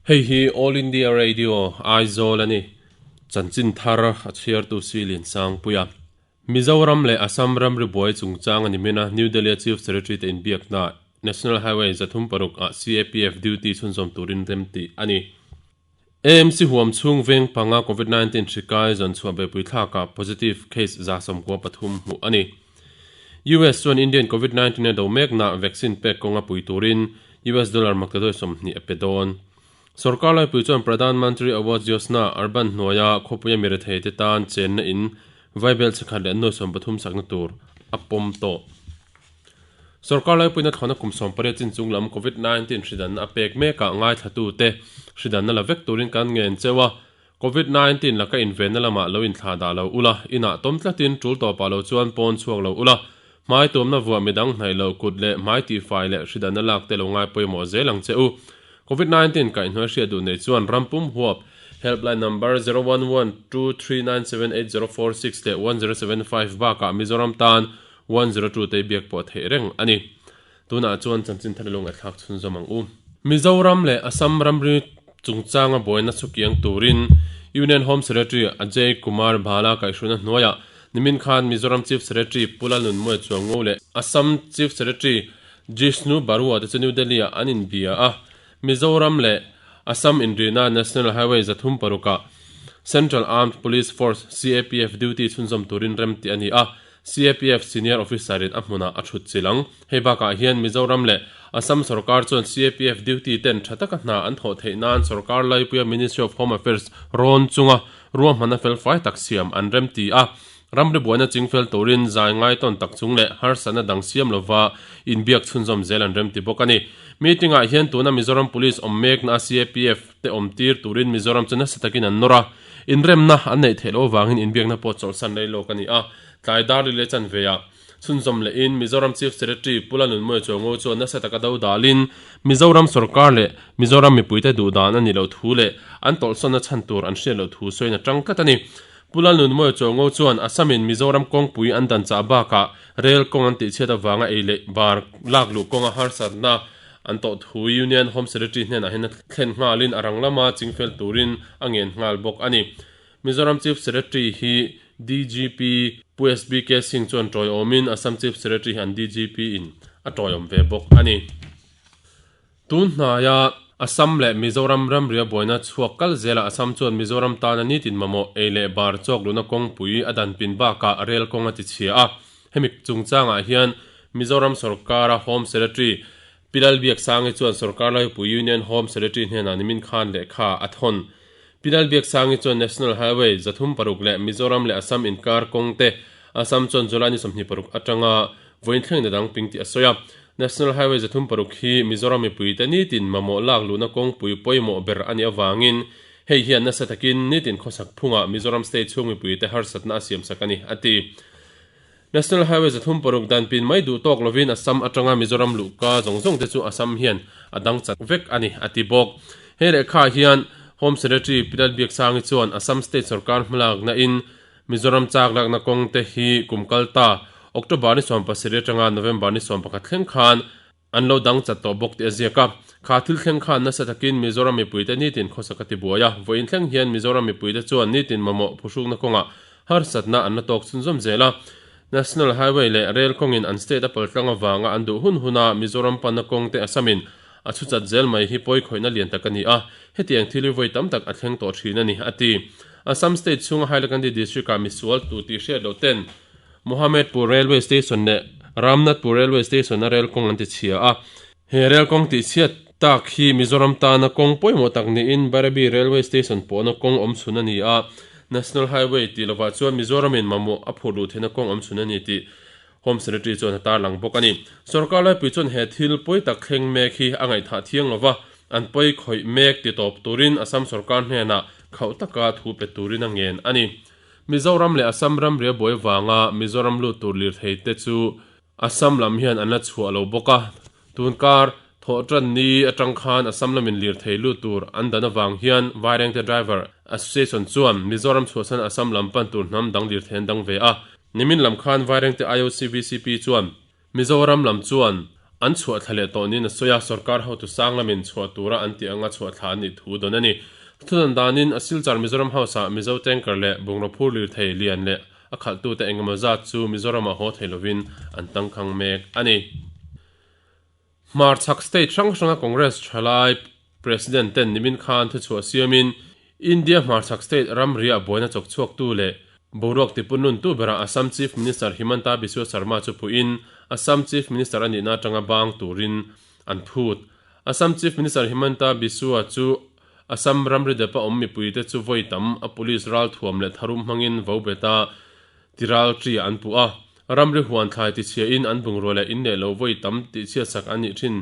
Hei hi All India Radio, Aizawl a ni. Chanchin thar a chhiartu Silin Sangpuia. Mizoram leh Assam ramri buai chungchang a ni min a, New Delhi-a Chief Secretary te inbiakna National Highway 36 ah CAPF duty chhunzawm turin remtih a ni. AMC huam chhung veng panga Covid 19 hri kai zawn chhuah beihpui thlakah positive case 93 hmuh a ni. US chuan Indian Covid 19 a do mekna vaccine pek kawnga pui turin US dollar maktaduai 20 a pe dawn. Sorkar laipui chuan Pradhan Mantri Awas Yojana Urban hnuaia khawpuia mi rethei te tan chenna in vaibel chhekhat leh nuai 30 sakna tur a pawm tawh. Sorkar laipuina thlawhna kum 18 chin chung lam Covid 19 hridanna a pek mekah ngaithlatute hridanna la vek turin kan ngen cheu a, Covid 19 laka invenna lamah lo inthlah dah lo ula, inah tawm tlatin tul tawpah lo chuan pawn chhuak lo ula, hmai tuamna vuah midang hnaih loh kut leh hmai tihfai leh hridanna lak te lo ngai pawimawh zel ang che u. Covid 19 kaihhnuai hriat duh nei chuan ram pum huap helpline number 0112397804 leh 1075 bakah Mizoram tan 102 te biak pawh theih reng a ni. Tunah chuan chanchin thar lung a thlak chhunzawm ang u. Mizoram leh Assam ramri chungchanga buaina chukiang turin Union Home Secretary Ajay Kumar Bhala kaihhruina hnuaiah nimin khan Mizoram Chief Secretary Pu Lalnunmuai Chuango leh Assam Chief Secretary Jishnu Barua te chu New Delhi-ah an inbia a. Mizoram leh Assam inrina National Highway 36 ah Central Armed Police Force, CAPF, duty chhunzawm turin remtih a ni a. CAPF senior officer in a hmunah a thut chilh ang. Hei bakah hian Mizoram leh Assam sorkar chuan CAPF duty ten tha taka hna an thawh theih nan sorkar laipuia Ministry of Home Affairs rawn chunga ruahmanna felfai tak siam an remti a. Ramri buaina chingfel turin zai ngai tawn tak chung leh harsatna dang siam lova inbiak chhunzawm zel an remti bawk a ni. Meeting ah hian tuna Mizoram Police awm mekna a CAPF te awm tir turin Mizoram chu nasa takin an nawr a. Inremna an neih theih loh avangin inbiakna pawh chawlhsan rei lawk a ni a. Tlai dar li leh chanve ah chhunzawm lehin Mizoram Chief Secretary Pu Lalnunmuia Chuango chuan nasa taka do dalin Mizoram sorkar leh Mizoram mipuite duh dan a nih loh thu leh an tawlhsawnna chhan tur an hriat loh thu sawiin a tang tlat a ni. Pu Lalnunmuia Chuango chuan Assam-in Mizoram kawngpui an dan chah bakah rel kawng an tihchhiat avanga ei leh bar lak luh kawnga harsatna an tawh thu Union Home Secretary hnenah hian a thlen nghalin a rang lama chingfel turin a ngen nghal bawk a ni. Mizoram Chief Secretary hi DGP Pu SBK Singh chuan tawiawmin Assam Chief Secretary hi an DGP in a tawiawm ve bawk a ni. Tun hnaia Assam leh Mizoram ramria buaina chhuak kal zelah Assam chuan Mizoram tana nitin mamawh ei leh bar chawk luhna kawngpui a danpin bakah rel kawng a ti chhia a. Hemi chungchangah hian Mizoram sorkara Home Secretary Pi Lalbiaksangi chuan sorkar laipui Union Home Secretary hnenah nimin khan lehkha a thawn. Pi Lalbiaksangi chuan National Highway 36 leh Mizoram leh Assam inkar kawng te Assam chuan July ni 26 atanga vawiin thlengna dang ping tih a sawi a. National Highway 36 hi Mizoram mipuite nitin mamawh lak luhna kawngpui pawimawh ber a nih avangin hei hian nasa takin nitin khawsak phungah Mizoram state chhung mipuite harsatna a siamsak a ni, a ti. National Highway 36 dan pin mai duh tawk lovin Assam atanga Mizoram luhka zawng zawng te chu Assam hian a dang chat vek a ni, a ti bawk. He lehkhaah hian Home Secretary Pi Lalbiaksangi chuan Assam State sorkar hmalakna in Mizoram chak lakna kawng te hi kum kal ta October ni 17 atanga November ni 11 thleng khan an lo dang chat tawh bawk tih a ziak a. Kha thil thleng khan nasa takin Mizoram mipuite nitin khawsak a ti buai a, vawiin thleng hian Mizoram mipuite chuan nitin mamawh phuhrukna kawngah harsatna an la tawk chhunzawm zel a. National Highway leh Rail kawngin an state a paltlang avanga an duh hun huna Mizoram panna kawngte Assamin a chhu chat zel mai hi pawi khawihna lian tak a ni a, hetiang thil hi vawi tam tak a thleng tawh thin a ni, a ti. Assam state chhunga Hailakandi district-ah misual tu tih hriat loh ten Mohamedpur Railway Station leh Ramnathpur Railway Station-a rel kawng an ti chhia a. He rel kawng tihchhiat tak hi Mizoram tana kawng pawimawh tak niin Bairabi Railway Station pawhna kawng awm chhun a ni a, National Highway tih lovah chuan Mizoramin mamawh a phur luh theihna kawng awm chhun a ni tih Home Secretary chuan a tarlang bawk a ni. Sorkar laipui chuan he thil pawi tak thleng mek hi a ngaihthah thiang lova, an pawi khawih mek ti tawp turin Assam sorkar hnenah khauh taka thu pe turin a ngen a ni. Mizoram leh Assam ramria buai vanga Mizoram lut tur lirthei te chu Assam lam hian an la chhuah lo bawk a, tun kar thawh tan ni atang khan Assam lamin lirthei lut tur an dan avang hian Vairengte Driver Association chuan Mizoram chhuahsan Assam lam pan tur hnam dang lirthei an dang ve a. Nimin lam khan Vairengte IOC VCP chuan Mizoram lam chuan an chhuah thla leh tawh niin a sawi a, sorkar hotu sang lamin chhuah tura an tih anga chhuah thla an nih thu dawn a ni. Thudan danin a Silchar Mizoram House-ah Mizo tanker leh bungraw phur lirthei lian leh a khalhtute engemaw zat chu Mizoramah haw thei lovin an tangkhang mek a ni. Hmarchhak state hrang hranga Congress thalai President ten nimin khan thuchhuah siamin India hmarchhak state ramriah buaina chawk chhuaktu leh boruak tipunluntu berah Assam Chief Minister Himanta Biswa Sarma chu puhin Assam Chief Minister a nihna atanga bang turin an phut. Assam Chief Minister Himanta Biswa chu Assam ramri depa awm mipuite chu vawi tam a police ralthuam leh tharum hmangin vo beta tiral tri an puh a. Ramri huan thlai tichhiain an bungrua leh in leh lo vawi tam tihchhiatsak an nih thin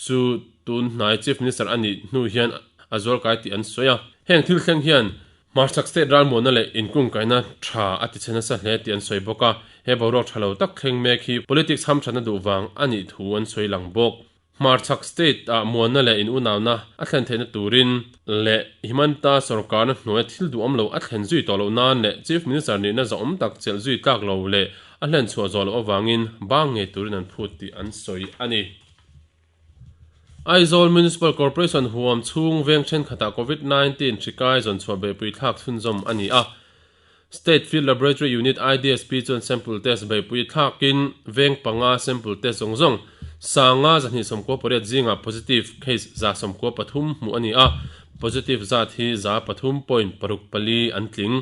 chu tun hnai Chief Minister a nih hnu hian a zualkai tih an sawi a. Heng thil thleng hian Hmarchhak State ralmuanna leh inkungkaihna tha a tichhe nasa hle tih an sawi bawk a. He boruak tha lo tak thleng mek hi politics hamthatna duh vang a nih thu an sawi lang bawk. Hmarchhak State ah muanna leh in unauna a thlen theihna turin leh Himanta sawrkarna hnuaia thil duhawm lo a thlen zui tawh loh nan leh Chief Minister nihna zahawm tak chelh zui tlak lo leh a hlen chhuah zawh loh avangin bang ngei turin an phut tih an sawi a ni. Aizawl Municipal Corporation huam chhung veng thenkhatah Covid 19 hri kai zawn chhuah beihpui thlak chhunzawm a ni a. State Field Laboratory Unit IDSP chuan sample test beihpui thlakin veng panga sample test zawng zawng sanga 298 zingah positive case 193 hmuh a ni a, positive zat hi 3.64 an tling.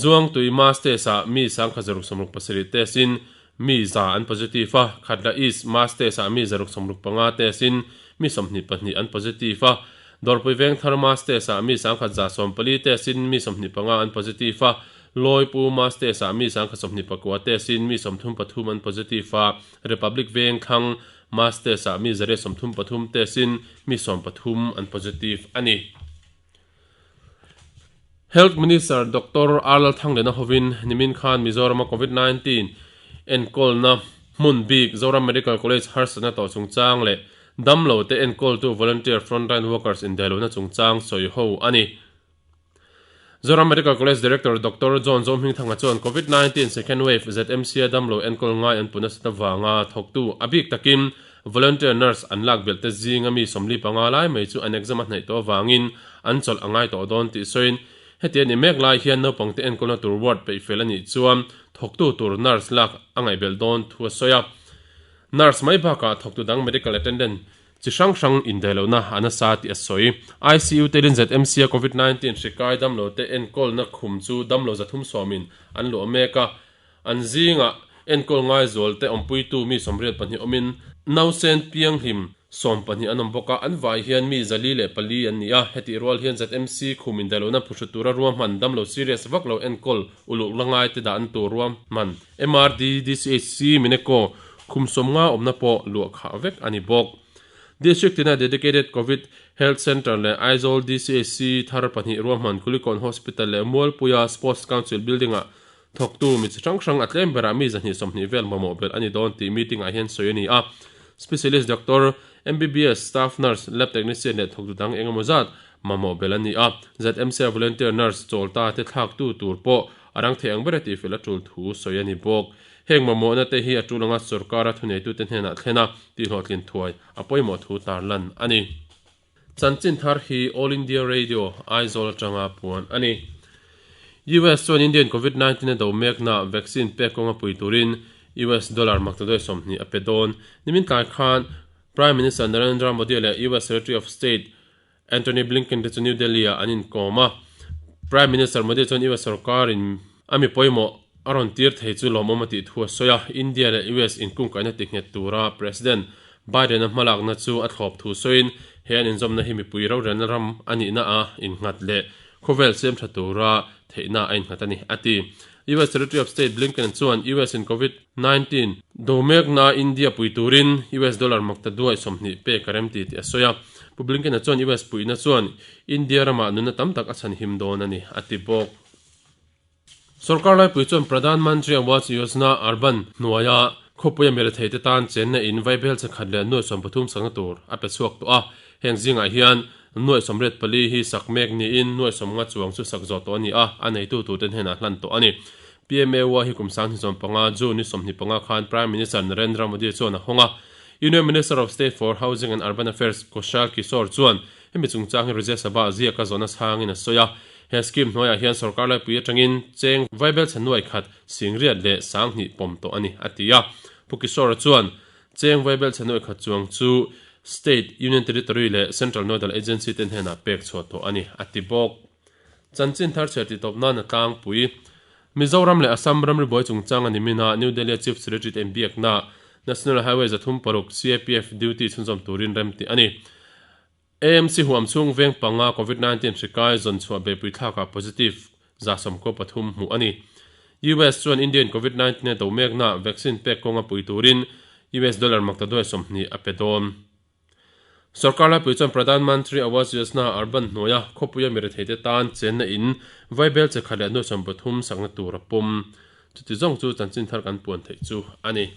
Zuangtui mass test ah mi 167 test in mi za an positive a, Khatla East mass test ah mi 165 test in mi 22 an positive a, Dawrpui Vengthar mass test ah mi 114 test in mi 25 an positive a, Lawipu mass test ah mi 129 test in mi 33 an positive a, Republic Vengthlang mass test ah mi 133 test in mi 13 an positive a ni. Health Minister Doctor R Lalthanglena hovin nimin khan Mizorama Covid 19 enkawlna hmun bik Zoram Medical College harsatna tawh chungchang leh damlo te enkawltu volunteer frontline workers indaihlohna chungchang sawi ho a ni. Zoram Medical College Director Doctor John Zohmingthanga chuan Covid 19 second wave ZMC-a damlo enkawl ngai an pu nasat avanga thawktu a bik takin Volunteer nurse an lak belh te zinga mi 45 lai mai chu an exam a hnaih tawh avangin an chawlh a ngai tawh dawn tih sawiin heti a ni mek lai hian naupangte enkawlna tur ward peih fel a nih chuan thawktu tur nurse lak a ngaihbelh dawn thu a sawi a. Nurse mai bakah thawktu dang medical attendant chi hrang hrang indaih lohna a nasa tih a sawi. ICU telin ZMC a Covid 19 hri kai damlote enkawlna khum chu damlo 370 in an luah mek a, An zingah enkawl ngaizual te awmpuitu mi 82 awmin nausen pianghlim 12 an awm bawk a, an vai hian mi 404 an ni a, hetih rual hian ZMC khum indaihlohna phuhru tura ruahman damlo serious vak lo enkawl uluk la ngai te dahna tur ruahman MRD DCHC Mineko khum 50 awmna pawh luah khah vek a ni bawk. District tina Dedicated Covid Health Centre leh Aizawl DCHC thar pahnih ruahman Kulikawn Hospital leh Mualpuia Sports Council Building-ah Thawktu mi chi hrang hrang a tlem berah mi 220 vel mamawh belh a ni dawn tih meeting ah hian sawi a ni a. Specialist doctor, MBBS, staff nurse, lab technician leh thawktu dang eng emaw zat mamawh belh a ni a. ZMC a volunteer nurse chawl ta te thlaktu tur pawh a rang thei ang ber a tihfel a tul thu sawi a ni bawk. Heng mamawhna te hi a tul anga sorkara thuneitute hnenah thlen a tihhlawhtlin thuai a pawimawh thu tarlan a ni. Chanchin thar hi All India Radio, Aizawl atanga puan a ni. US chuan Indian Covid 19 a do mekna vaccine pek kawnga pui turin US dollar maktaduai 20 a pe dawn. Nimin tlai khan Prime Minister Narendra Modi leh US Secretary of State Antony Blinken te chu New Delhi ah an inkawm a. Prime Minister Modi chuan US sorkarin a mi pawimawh a rawn tir thei chu lawmawm a tih thu a sawi a. India leh US inkungkaihna tinghet tura President Biden-a hmalakna chu a thlawp thu sawiin he an inzawmna hi mipui rorelna ram a nihna a innghat leh khawvel siam tha tura theihna a innghat a ni, a ti. US Secretary of State Blinken chuan US in Covid 19 do mekna India pui turin US dollar makta duai 20 pek a remti tih a sawi a. Pu Blinken-a chuan US puihna chuan India ramah nunna tam tak a chhanhim dawn a ni, a ti bawk. Sorkar laipui chuan Pradhan Mantri Awas Yojana Urban hnuaia khawpuia miretheite tan chenna in vaibel che khat leh nuai 13 sakna tur a pe chhuak tawh a. Heng zingah hian nuai 84 hi sak mek niin nuai 50 chuang chu sak zawh tawh a ni a, a neitu turte hnenah hlan tawh a ni. PMAY hi kum 2025 June ni 25 khan Prime Minister Narendra Modi chuan a hawng a. Union Minister of State for Housing and Urban Affairs Kaushal Kishore chuan hemi chungchang hi Rajya Sabha ziaka zawhna chhangin a sawi a. He scheme hnuaiah hian sorkar laipui atangin cheng vaibel chhe nuai khat singriat leh sanghnih pawm tawh a ni, a ti a. Pu Kishore chuan cheng vaibel chhe nuai khat chuang chu State, Union Territory leh Central Nodal Agency te hnenah pek chhuah tawh a ni, a ti bawk. Chanchin thar chhiar tih tawp nan a tlangpui. Mizoram leh Assam ramri buai chungchang a ni min a, New Delhi-a Chief Secretary te inbiakna National Highway 36 CAPF duty chhunzawm turin remti a ni. AMC huam chhung veng panga Covid 19 hri kai zawn chhuah beihpui thlakah positive 93 hmuh a ni. US chuan Indian Covid 19 a do mekna vaccine pek kawnga pui turin US dollar maktaduai 20 a pe dawn. Sorkar laipui chuan Pradhan Mantri Awas Yojana Urban hnuaia khawpuia mi retheite tan chenna in vaibel che khat leh nuai 13 sakna tur a pawm. Chuti zawng chu chanchin thar kan puan theih chu a ni.